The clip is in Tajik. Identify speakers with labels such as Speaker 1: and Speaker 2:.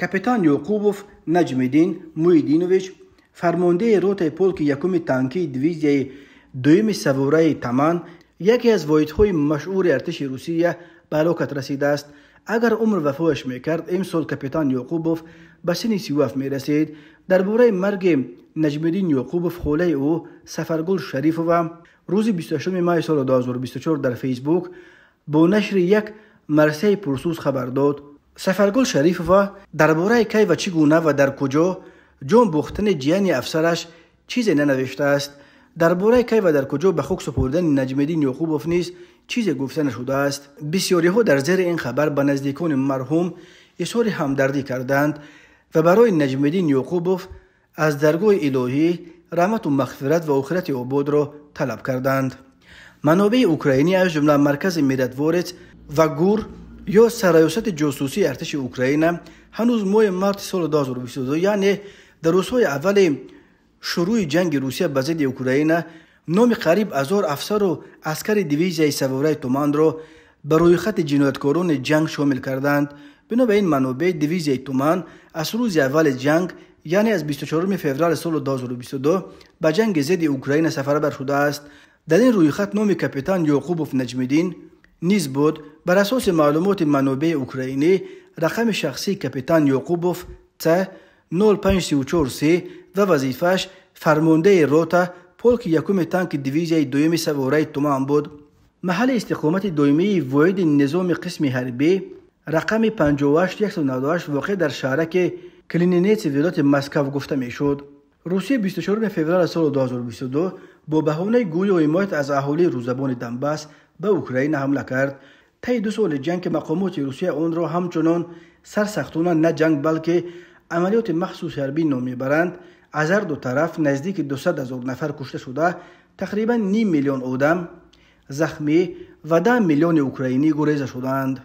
Speaker 1: Капитан Ёқубов Наҷмиддин Муиддинович, фармондеҳи ротаи полки якуми танкии дивизияи дуюми савораи Таман, яке аз воҳидҳои машҳури артиши Русия, ба ҳалокат расидааст. Агар умр вафояш мекард, имсол капитан Ёқубов ба синни 37 мерасид. Дар бораи марги Наҷмиддин Ёқубов холаи ӯ Сафаргул Шарифова рӯзи 28 май соли 2024 дар Фейсбук бо нашри як марсияи пурсӯз хабар дод. Сафаргул Шарифова дар бораи кай ва чӣ гуна ва дар куҷо ҷон бохтани ҷияни афсараш чизе нанавиштааст. Дар бораи кай ва дар куҷо ба хок супурдани Наҷмиддин Ёқубов низ чизе гуфта нашудааст. Бисёриҳо дар зери ин хабар ба наздикони марҳум изҳори ҳамдардӣ карданд ва барои Наҷмиддин Ёқубов аз даргоҳи илоҳӣ раҳмату мағфират ва охирати ободро талаб карданд. Манобеи украинӣ, аз ҷумла маркази Миротворец ва ГУР ё сарраёсати ҷосусии артиши Украина, ҳанӯз моҳи марти соли 2022, яъне дар рӯзҳои аввали шурӯи ҷанги Русия ба зидди Украина, номи қариб 1000 афсару аскари дивизияи савораи Туманро ба рӯйхати ҷинояткорони ҷанг шомил карданд. Бино ба ин манобеъ, дивизияи Туман аз рӯзи аввали ҷанг, яъне аз 24 феврали соли 2022, ба ҷанги зидди Украина сафарбар шудааст. Дар ин рӯйхат номи капитан Ёқубов Наҷмиддин низ буд. Бар асоси маълумоти манобеи украинӣ, рақами шахсии капитан Ёқубов Ц 0534 С ва вазифааш фармондеҳи рота полки якуми танки дивизияи дуюми савораи Туман буд. Маҳалли истиқомати доимии воҳиди низоми қисми ҳарбӣ рақами 58198 воқеъ дар шаҳраки Клининеци вилояти Москав гуфта мешуд. Русия 24 феврали соли 2022 бо баҳонаи гӯё ҳимоят аз аҳолии рӯзабони Донбасс ба Украина ҳамла кард. Таи 2 соли ҷанг, ки мақомоти Русия онро ҳамчунон сарсахтона на ҷанг, балки амалиёти махсуси ҳарбӣ ном мебаранд, аз ҳар ду тараф наздики 200 000 нафар кушта шуда, тақрибан ним миллион одам захмӣ ва 10 миллиони украинӣ гуреза шуданд.